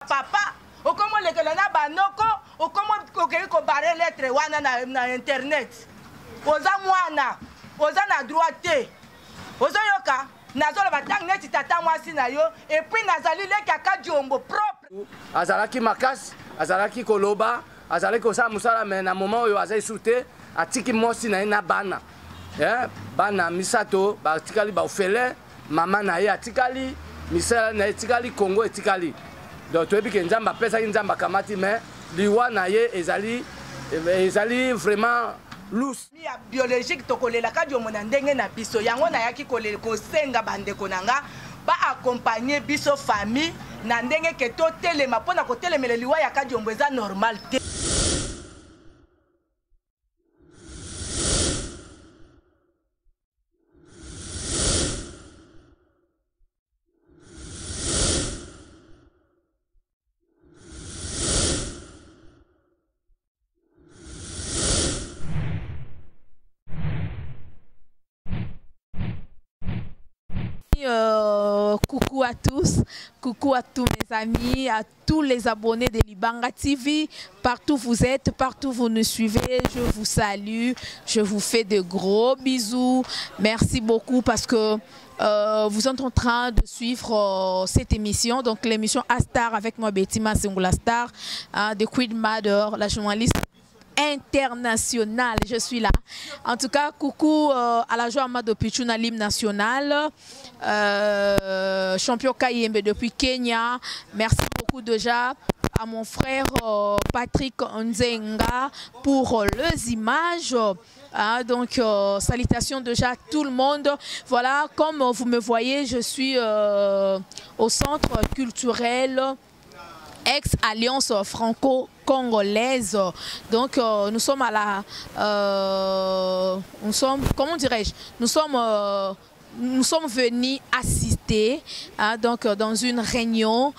bapapa, okomi olekela na banoko, okomi okei kobare lettre wana na internet. Oza mwana, oza na droit te. Ozoyoka? Nazoloba ntango neti tata mwasi na yo, et puis nazali leki ya Kadiombo propre. Azalaki makasi, azalaki koloba, azalaki kosala mosala, mais na moment oyo aza lisusu te, atiki mwasi na ye na bana. Bana misato batikali ba orphelin, mama na ye atikali, misala na ye etikali, Congo etikali. Donc toyebi ke Nzambe apesaki, Nzambe akamati, mais liwa na ye ezali vraiment loose. Ya biologique tokolela Kadiombo na ndenge na biso. Yango nayaki kosenga bandeko na nga ba accompagner biso famille na ndenge ke totelema mpona kotelemela liwa ya Kadiombo, eza normal te. Coucou à tous, coucou à tous mes amis, à tous les abonnés de Libanga TV, partout vous êtes, partout vous nous suivez, je vous salue, je vous fais de gros bisous. Merci beaucoup parce que vous êtes en train de suivre cette émission, donc l'émission Astar avec moi Betty Masengu Star, hein, de Queen Mother, la journaliste internationale. Je suis là. En tout cas, coucou à la joie Amado Pichuna, l'hymne national, champion Kayembe depuis Kenya. Merci beaucoup déjà à mon frère Patrick Nzenga pour les images. Hein, donc, salutations déjà à tout le monde. Voilà, comme vous me voyez, je suis au centre culturel ex-alliance franco-congolaise. Donc, nous sommes à la nous sommes, comment dirais-je, nous sommes nous sommes venus assister, hein, donc dans une réunion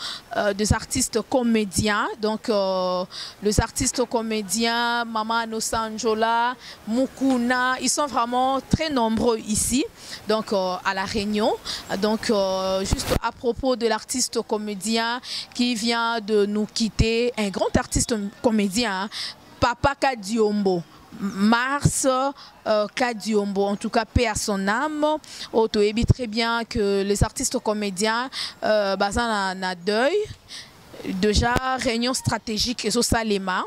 des artistes comédiens. Donc les artistes comédiens, Mama Nosanjola, Mukuna, ils sont vraiment très nombreux ici, donc à la réunion. Donc juste à propos de l'artiste comédien qui vient de nous quitter, un grand artiste comédien, hein, Papa Kadiombo. Mars Kadiombo, en tout cas paix à son âme. Oh, toyebi très bien que les artistes comédiens baza na deuil. Déjà réunion stratégique et Salema.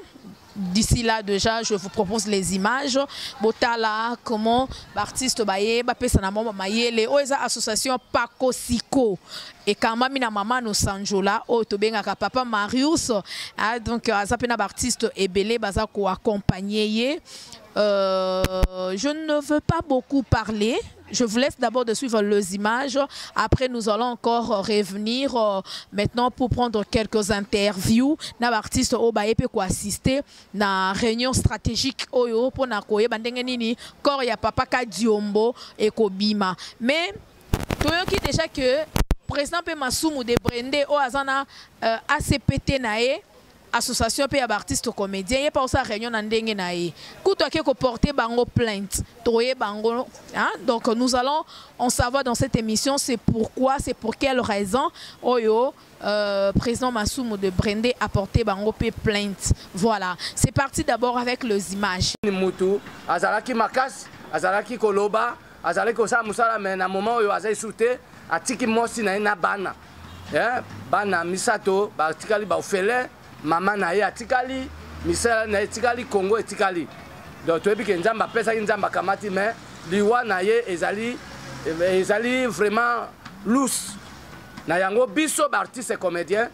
D'ici là déjà je vous propose les images. Botala comment l'artiste baye ba pesa na mama mayele oyo eza association Pakosiko et kambami na mama no Sanjola oyo tobengaka papa Marius, hein, donc aza pe na ba artiste ebele baza ko accompagner ye. Je ne veux pas beaucoup parler. Je vous laisse d'abord de suivre les images. Après, nous allons encore revenir maintenant pour prendre quelques interviews. Na artiste oyo baye pe ko assister na réunion stratégique oyo pour na koyeba ndenge nini corps ya papa Kadiombo et kobima. Mais toyoki déjà que président pe Masumu de Brende o azana ACPT na ye association pe ya ba artiste comédien ye pa osa réunion na ndenge na ye. Kutu ake ko porter bango plainte. Toye bango, hein? Donc nous allons en savoir dans cette émission c'est pourquoi, c'est pour quelle raison oyo président Masumu de Brende a porté bango pe plainte. Voilà, c'est parti d'abord avec les images. Mutu azalaki makasi, azalaki koloba, azalaki kosala mosala, mais na moment oyo azali sute, atiki mwasi na ye na bana. Bana misato batikali ba orphelin, mama na ye atikali, misala na ye etikali, Congo etikali. Donc toyebi ke Nzambe apesaki, Nzambe akamati, mais liwa na ye ezali vraiment loose. Na yango biso ba artiste comédien,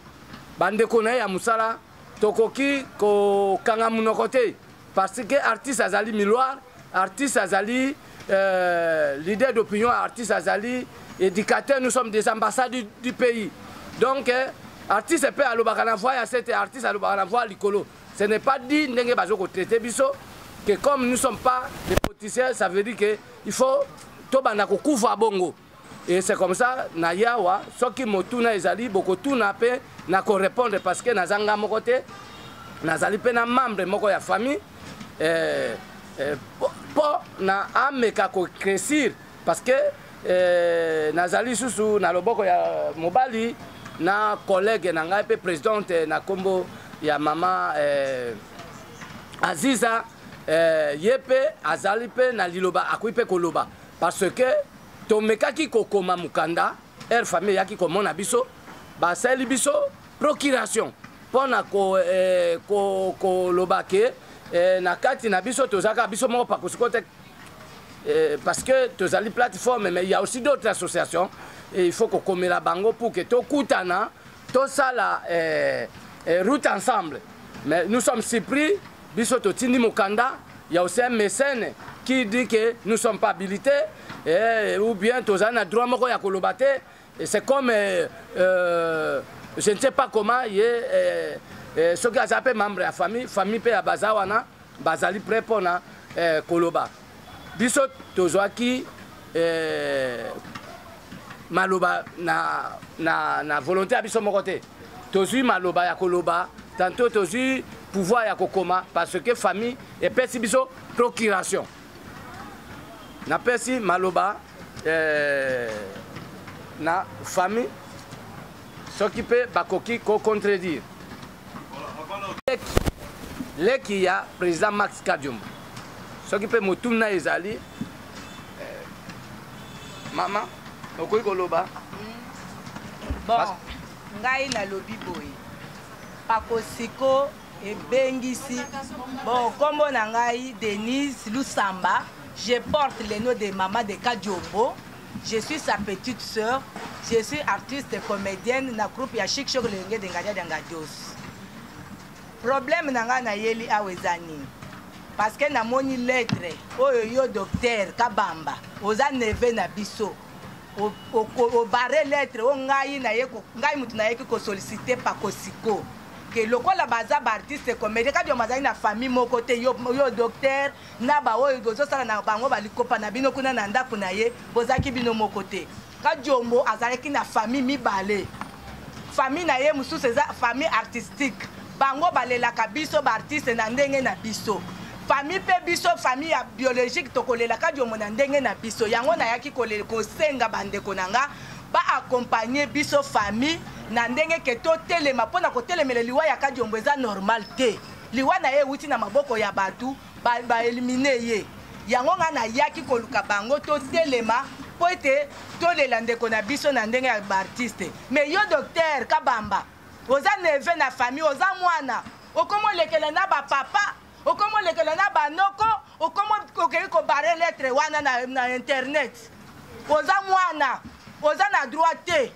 bandeko na ye ya mosala, tokoki kokanga monoko te, parce que artiste azali miroir, artiste azali leader d'opinion, artiste azali éducateur, nous sommes des ambassades du pays. Donc artiste pe alobaka na voix ya sete, artiste alobaka na voix likolo. Ce n'est pas dit ndenge bazo ko traiter biso que comme nous sommes pas des politiciens, ça veut dire que il faut tobanda ko kufa bongo. Et c'est comme ça na yawa soki motuna ezali bokotuna pe na ko répondre parce que nazanga moko te, nazali pe na membre moko ya famille, po na ameka ko crescir parce que nazali susu na loboko ya mobali na collègue na ngai mpe présidente na nkombo ya mama eh, Aziza eh, ye mpe azali mpe na liloba akoki mpe koloba parce que tomekaki kokoma mokanda air famille eyaki komona biso basali biso procuration mpo na koloba eh, ko, ko ke eh, na kati na biso tozalaka biso moko pakosiko te eh, parce que tozali plateforme mais il y a aussi d'autres associations et il faut kokomela bango pour que tokutana tosala eh, eh, route ensemble. Mais nous sommes surpris, biso totindi mokanda, il y a aussi un mécène qui dit que nous ne sommes pas habilités, et, ou bien tozali na droit moko ya koloba te. Et c'est comme euh, euh, je ne sais pas comment ye euh, euh, soki aza mpe membre ya famille, famille mpe ya baza wana bazali prêt mpona eh, koloba. Biso tozwaki eh, maloba na, na, na volonté ya biso moko te. Tozwi maloba ya koloba, tantôt tozwi pouvoir ya kokoma parce que famille epesi biso procuration. Napesi maloba eh, na famille soki mpe bakoki ko contredire. Leki, leki ya président Max Kadiombo, soki mpe motuna ezali eh, mama okoki koloba. Bon, ngai nalobi boye, Pakosiko ebengisi bon, kombo na ngai Denise Lusamba, je porte le nom de maman de Kadiombo. Je suis sa petite sœur, je suis artiste comédienne na groupe ya Chic Choc Lenge de Ngadia de Ngadios. Problème na ngai nayeli awa eza nini? Parce que namoni lettre oyo yo docteur Kabamba oza neveu na biso, obare lettre oyo ngai naye, ngai mutu nayeki kosollicite Pakosiko ke lokola baza ba artiste comédien, Kadiombo azali na famille moko te. Yo, yo docteur na baoyo bozosala na bango balikopa na bino kuna na ndako na ye, bozalaki bino moko te. Kadiombo azalaki na famille mibale, famille na ye mosusu eza famille artistique, bango balelaka biso baartiste na ndenge na biso, famille mpe biso famille ya biologique tokolela Kadiombo na ndenge na biso. Yango nayaki kosenga bandeko na nga baaccompagne biso famille na ndenge ke totelema mpona kotelemela liwa ya Kadiombo. Eza normal te, liwa na ye ewuti na maboko ya bato baelimine ba ye. Yango ngai nayaki koluka bango totelema mpo ete tolela ndeko na biso na ndenge ya baartiste. Mais yo docteur Kabamba oza neveu na famille, oza mwana, okomi olekela na bapapa, okomi olekela na banoko, okomi okei kobare lettre wana na, na internet. Oza mwana, oza na droit te.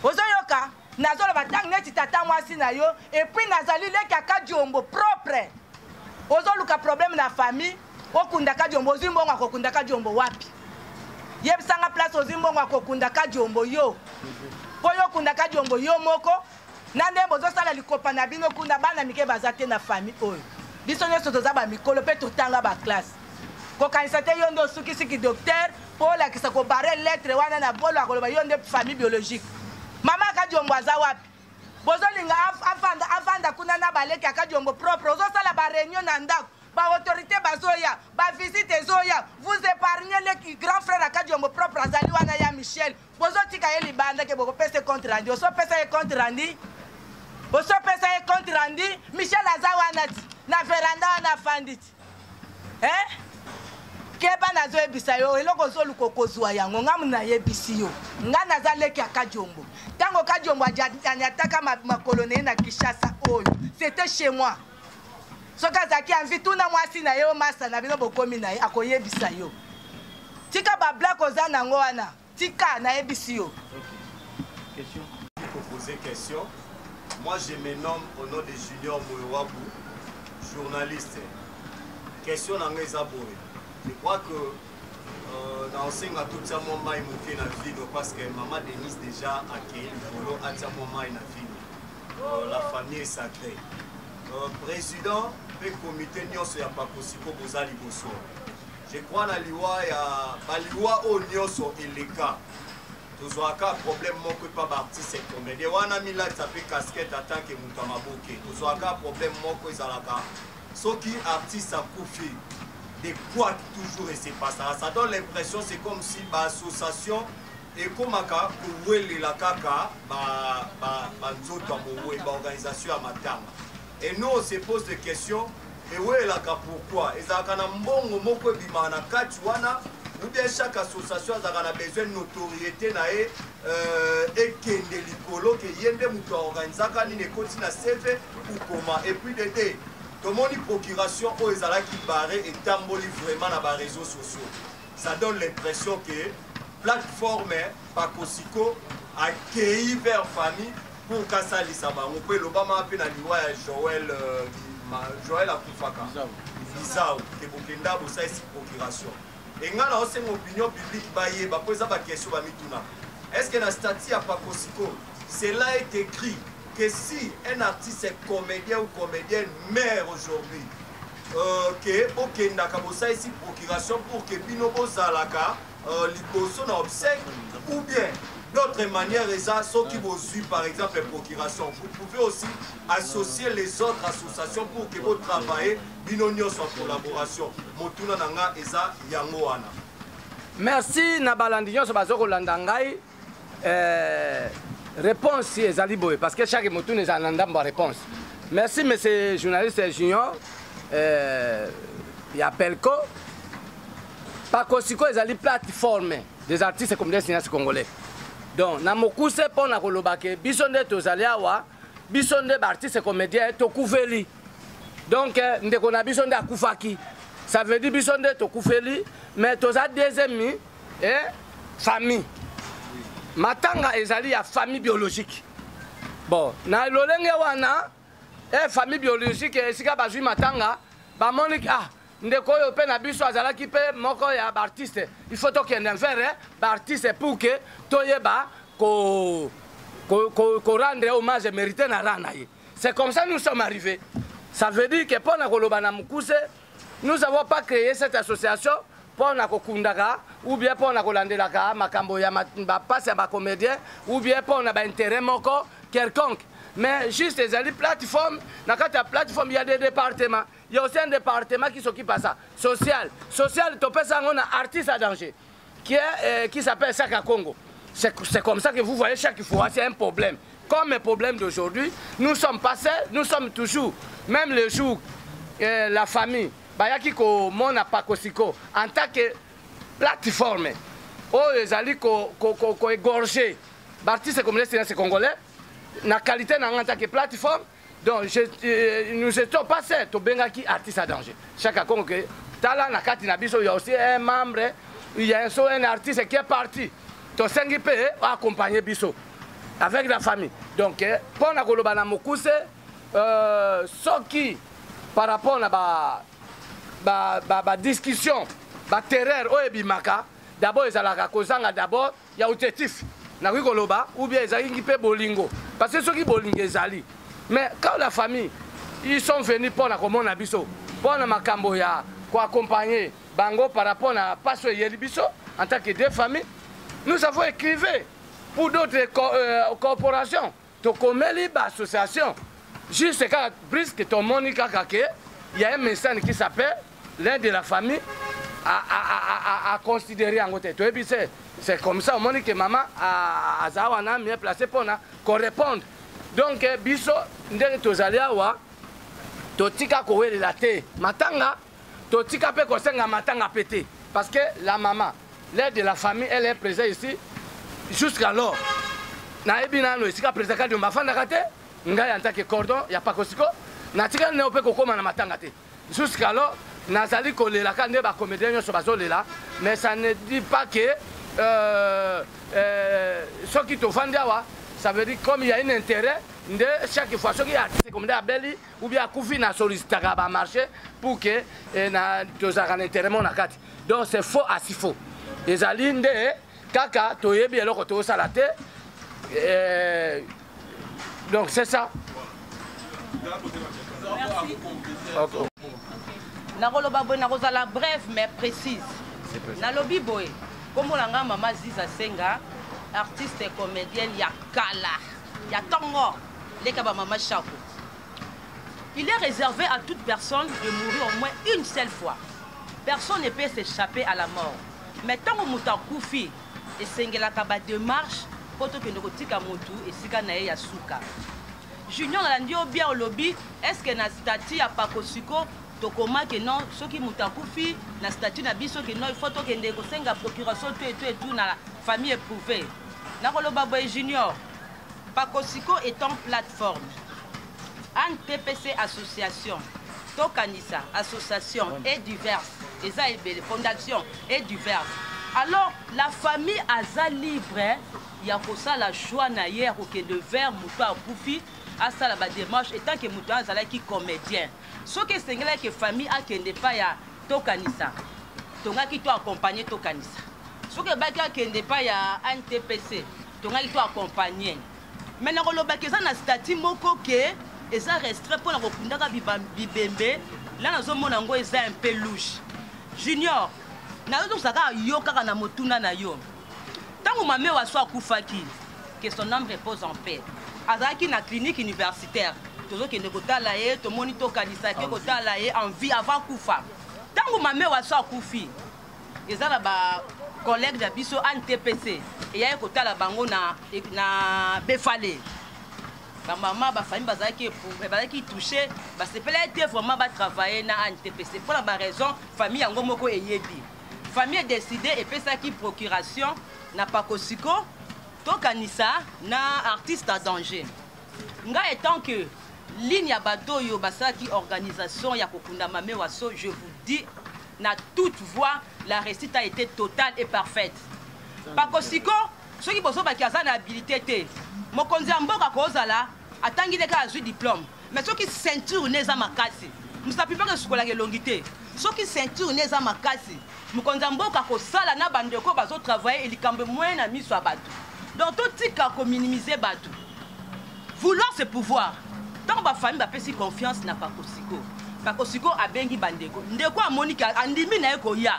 Ozoyoka nazoloba ntango neti tata mwasi na yo, epuis nazali leki ya Kadiombo propre. Ozoluka problème na famille, okunda Kadiombo, ozwi mbongo akokunda Kadiombo wapi? Yebisanga place ozwi mbongo akokunda Kadiombo yo, mpo yo okunda Kadiombo yo moko na nde bozosala likopa na bino kuna. Bana mike baza te na famille oyo, biso nyonso toza bamikolo mpe totanga baklasse. Kokanisa te yo nde osukisiki docteur mpo olakisa kobare lettre wana na bolo akoloba yo nde famille biologique. Mama Kadiombo aza wapi? Bozolinga afanda, afanda kuna na baleki ya Kadiombo propre. Ozosala bareunion na ndako, baautorité bazoya, bavisite ezoya, vous épargnez le grand frère ya Kadiombo propre azali wana ya Michel, bozotika ye libanda ke bokopesa compte rendu. Osopesa ye compte rendu, osopesa ye compte rendu. Michel aza wana ti na veranda wana afandi ti eh? Keba, nazoyebisa yo eloko ozoluka okozwa yango. Ngamu nayebisi yo, nga naza leki ya Kadiombo. Ntango Kadiombo anyataka makolo na ye na Kinshasa oyo, c'était chez moi. Soki azalaki envie, tuna mwasi na ye o masa na bino bokomi na ye, akoyebisa yo. Tika bablake oza nango wana, tika, nayebisi yo. Question. Pour poser question. Moi, je me nomme au nom de Junior Mourouabou, journaliste. Question na ngai eza boye. Je crois que euh, naosenga totia mwa mai moke na vino parce que mama Denise déjà akei likolo, atia mwa mai na vino. La famille est sacrée. Président mpe comité nyonso ya Pakosiko boza liboso. Je crois na liwa ya baliwa oyo nyonso eleka, tozwaka problème moko epa baartiste comédien wana milatisa mpe casquette en tant que moto ya maboke. Tozwaka problème moko ezalaka soki artiste akufi, de quoi toujours ese passaka, ça donne l'impression, c'est comme si baassociation Ekomaka kowelela kaka ba ba ba nzoto ya moweyi, ba organisation ya matanga. Et nous on se pose des questions, ewelelaka pourquoi? Ezalaka na mbongo moko ebimaka na kati wana ou bien chaque association azalaka na besoin notoriété na ye euh, ekende likolo ke ye nde moto aorganisaka nini ekoti na CV ou comment. Et puis dede tomoni procuration oyo ezalaki barre etamboli vraiment na ba réseaux sociaux. Ça donne l'impression que plateforme Pakosiko akeyi vers famille pour kasalisa bango mpo elobama mpe na liwa ya Joël euh, Joël akufaka Bizao ke bokenda bosalisi procuration e ngai naosenga opinion publique bayeba mpo eza baquestion bamitunaka est ce que na statut ya Pakosiko cela est écrit que si un artiste comédien ou comédienne meurt aujourd'hui euh, ke bokendaka bosalisi procuration pour que bino bozalaka euh, liboso na obsèque ou bien d'autres manières eza soki bozwi par exemple procuration vous pouvez aussi associer les autres associations pour que botravaille bino nyonso en collaboration motuna na nga eza yango wana. Merci na balandi nyonso bazo kolanda ngai. Euh, réponse ezali boye parce que chaque motuna ezala na ndambo ya réponse. Merci monsieur journaliste junior euh, ya Pelco. Pakosiko ezali plateforme des artistes comédiens cinéastes congolais. Donc na mokuse mpo na koloba ke biso nde tozali awa, biso nde baartiste comédien tokufeli. Donc eh, ndeko na biso nde akufaki, ça veut dire biso nde tokufeli, mais toza deuxième eh, famille. Matanga ezali ya famille biologique. Bon, na lolenge wana eh, famille biologique esika bazwi matanga bamoni ah ndeko oyo mpe na biso azalaki mpe moko ya baartiste, il faut tokende vers eh, baartiste pour que toyeba ko, ko, ko, ko rendre hommage mérité na ra na ye. C'est comme ça nous sommes arrivés. Ça veut dire que mpo na koloba na mokuse, nous avons pas créé cette association mpo na kokundaka ou bien mpo na kolandelaka makambo ya bapasi ya bacomédien ou bien mpo na baintérêt moko quelconque, mais juste ezali plateforme. Na kati ya plateforme, il y a des départements. Il y a aussi un département qui s'occupe à ça, social. Social topesa yango na artiste à danger qui est qui s'appelle Saka Congo. C'est comme ça que vous voyez chaque fois c'est un problème. Comme le problème d'aujourd'hui, nous sommes passés, nous sommes toujours, même le jour la famille bayaki komona Pakosiko en tant que plateforme oyo ezali koégorger baartiste congolais, cinéaste congolais, na qualité na nga en tant que plateforme. Donc nous étions passés, tobengaki artiste à danger chaque Congo ke tala na kati na biso, il y a aussi un membre, il y a un, so, un artiste qui est parti, tosengi mpe accompagner biso avec la famille. Donc mpo na koloba na mokuse, soki par rapport na ba ba ba, ba discussion, ba terreur oyo ebimaka, d'abord ezalaka kozanga d'abord ya objectif nakoki koloba, ou bien ezalaki mpe bolingo, parce que soki bolingo ezali, mais quand la famille ils sont venus mpo na komona biso mpo na makambo ya koaccompagner bango par rapport na paso eyeli biso en tant que deux familles, nous avons écrivé pour d'autres corporations, tokomeli baassociation, juste kaka brusque tomoni kaka ke il y a un médecin qui s'appelle l'un de la famille a considéré yango te. Toyebi se c'est comme ça omoni ke mama aza wana mieux placé mpona korépondre. Donc biso ndenge tozali awa, totika kowelela te matanga, totika mpe kosenga matanga mpe te, parce que la maman, l'aide de la famille, elle est présente ici jusqu'alors. Nayebi nano esika président Kadiomba afandaka te. Ngai en tant que cordon ya Pakosiko, natikali neo mpe kokóma na matanga te. Jusqu'alors nazali kolelaka nde bacomédien nyonso bazolela, mais ça ne dit pas que soki tovandi awa, ça veut dire comme il y a un intérêt nde chaque fois soki artiste comédien abeli ou bien akufi, na sollicitaka bamarché pour que eh, na tozalaka na intérêt mo na kati. Donc c'est faux, asi faux. Ezali nde kaka toyebi eloko tozosala te. Donc c'est ça. Merci. Nakoloba boye, nakozala bref mais précise. Nalobi boye, nkombo na nga mama Ziza Senga, artiste comédienne ya kala ya ntongo leka bamama Chako. Il est réservé à toute personne de mourir au moins une seule fois. Personne ne peut s'échapper à la mort, mais ntango moto akufi, Esengelaka ba demarche mpo tokende kotika motu esika na ye ya suka. Junior, nalandi yo bien, olobi est ce que na statut ya Pakosiko tokoma ke non, soki moto akufi na statut na biso ke non, il faut tokende kosenga procuration tout et tout et tout na famille éprouvée. Nakoloba boye Junior, Pakosiko étant plateforme, ANTPC association, Tokanisa association et diverses, eza ebele, fondation et diverses. Alors la famille aza libre ya kosala choix na ye ya kokende vers moto akufi, asala ba démarche etant que moto azalaki comédien. Soki esengelaki famille akende epai ya Tokanisa, tongaki to accompagner Tokanisa. Soki ebaki akende epai ya ANTPC, tongaki to accompagner. Mais nakolobaki eza na statut moko ke eza restreint mpona kokundaka bibembe. La nazomona yango eza un peu louche. Junior, nazozongisa kaka yo kaka na motuna na yo. Ntango mame waso akufaki, que son âme repose en paix, azalaki na clinique universitaire, tozokende kotala ye, tomoni tokanisaki kotala ye en vie avant kufa. Ntango mame waso akufi, eza na ba collègue na biso ANTPC eyaki kotala bango na Befale. Bamama bafamille bazalaki bazalaki touché, basepelaki te vraiment batravaille na ANTPC mpona baraison famille yango moko eyebi. Famille edécide, epesaki procuration na Pakosiko, Tokanisa na Artiste à danger. Ngai etant que ligne ya bato oyo basalaki organisation ya kokunda mame waso, je vous dis na toute voix, la réussite a été totale et parfaite. Pakosiko, soki bozobaki aza na habilité te, mokonzi ya mboka kozala atangi nde kaka azwi diplôme, mais soki ceinture ne eza makasi, mosapi mpaka esukolaka elongi te. Soki ceinture ne eza makasi, mokonzi ya mboka kosala na bandeko bazotravaille elikambo moyen na miso ya bato. Donc totika kominimize bato, vouloir ce pouvoir. Ntango bafamille bapesi confiance na Pakosiko, Pakosiko abengi bandeko, ndeko amoniki andimi na ye koya,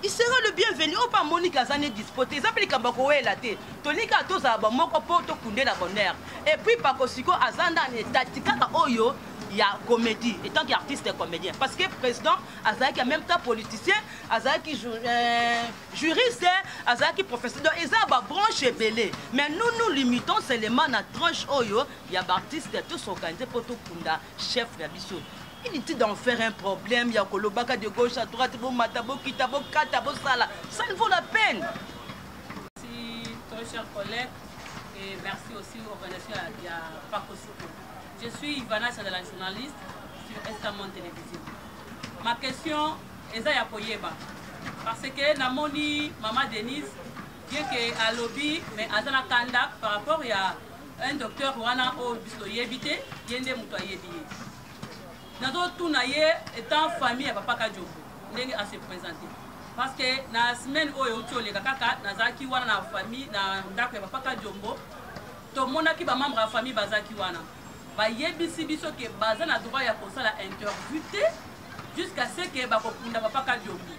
il sera le bienvenu. Oyo mpe amoniki aza ne dispo te, eza mpe likambo ya kowela te. Tolingi kaka tozala bamoko mpo tokunde na bonheur. Et puis Pakosiko aza nda na etati kaka oyo ya comédie etant que artiste comédien, parce que président azalaki en même temps politicien, azalaki juriste, azalaki professeur, donc eza babranche ebele. Mais nous nous limitons seulement na tranche oyo ya baartiste, tosorganize mpo tokunda chef na biso. Inutile d'en faire un problème ya kolobaka de gauche à droite, bomata, bokita, bokata, bosala, ça ne vaut la peine. Merci, très chers collègues, et merci aussi aux organisations ya Pakosiko. Je suis Ivana Sadala, journaliste sur Estamon Télévision. Ma question eza ya koyeba, parce que namoni mama Denise, bien que alobi, mais aza na kanda par rapport ya un docteur wana oyo biso toyebi te, ye nde moto ayebi ye. Nazotuna ye étant famille ya papa Kadiombo ndenge ase présente, parce que na semaine oyo euti oleka kaka, nazalaki wana na famille, na ndako ya papa Kadiombo, tomonaki bamembre ya famille bazalaki wana, bayebisi biso ke baza na droit ya kosala interview te jusqu'à ce ke bakokunda papa Kadiombo.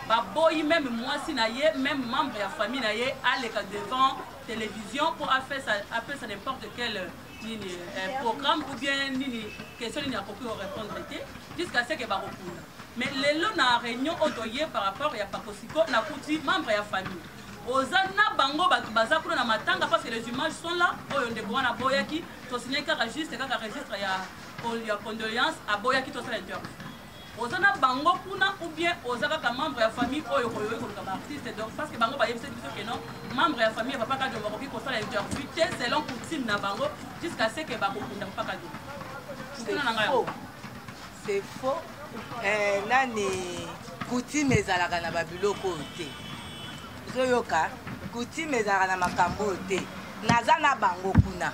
Baboyi même mwasi na ye, même membre ya famille na ye aleka devant télévision mpo apesa n'importe quel nini programme ou bien nini question nini akoki korépondre te jusqu'à ce ke bakokunda. Mais lelo na réunion oyo toye par rapport ya Pakosiko, nakuti membre ya famille oza na bango, bato baza kuna na matanga, parce que les images sont là. Oyo ndeko wana aboyaki tosigne kaka juste kaka registre ya condoléance, aboyaki tosala interview. Oza na bango kuna ou bien oza kaka membre ya famille oyo koyoki koluka baartiste? Donc parce que bango bayebisaki biso ke non, membre ya famille ya papa Kadiombo bakoki kosala interview te selon coutume na bango jusqu'à ce ke bakokunda papa Kadiombo. C'est faux, c'est faux. Nani coutume ezalaka na babiloko oyo te. Ozoyoka, coutume ezalaka na makambo oyo te. Naza na bango kuna,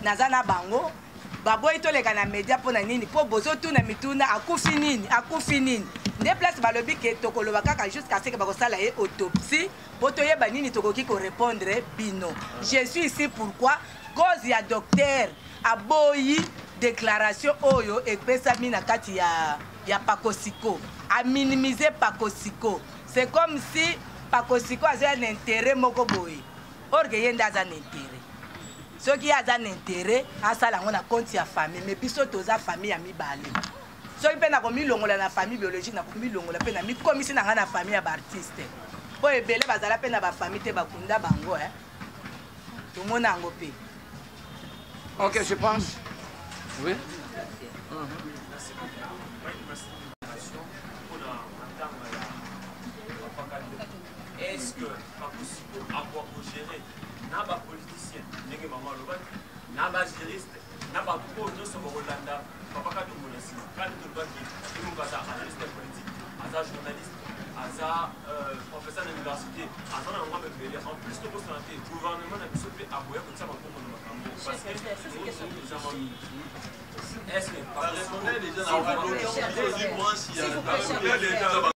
naza na bango, baboyi toleka na média. Mpo na nini? Mpo bozotuna mituna, akufi nini, akufi nini? Nde place balobi ke tokoloba kaka jusqu'à ce ke bakosala ye autopsie mpo toyeba nini tokoki korépondre bino. Je suis ici pourquoi? Cause ya docteur aboyi déclaration oyo epesami na kati ya Pakosiko, aminimize Pakosiko. C'est comme si Pakosiko aza na intérêt moko boye, or ke ye nde aza na intérêt. Soki ye aza na intérêt, asala yango na compte ya famille. Mais biso toza famille ya mibale. Soki mpe nakomilongola na famille biologique, nakomilongola mpe na mikomisi na ngai na famille ya baartiste. Mpo ebele bazala mpe na bafamille te, bakunda bango eh. Tomona yango mpe. Ok, je pense. Oui. Merci beaucoup. Est-ce que Pakosiko akoka kogérer na bapoliticien ndenge mama alobaki, na bajuriste, na bato oyo nyonso bakolanda papa Kadongo na nsima? Kani tolobaki, ye moko aza analyste politique, aza journaliste, aza professeur na université, aza na ngambo ebele. En plus, tobosana te, gouvernement na biso mpe aboya kotia maboko na makambo parce que eza mwa mingi. Est ce que S'il vous plaît.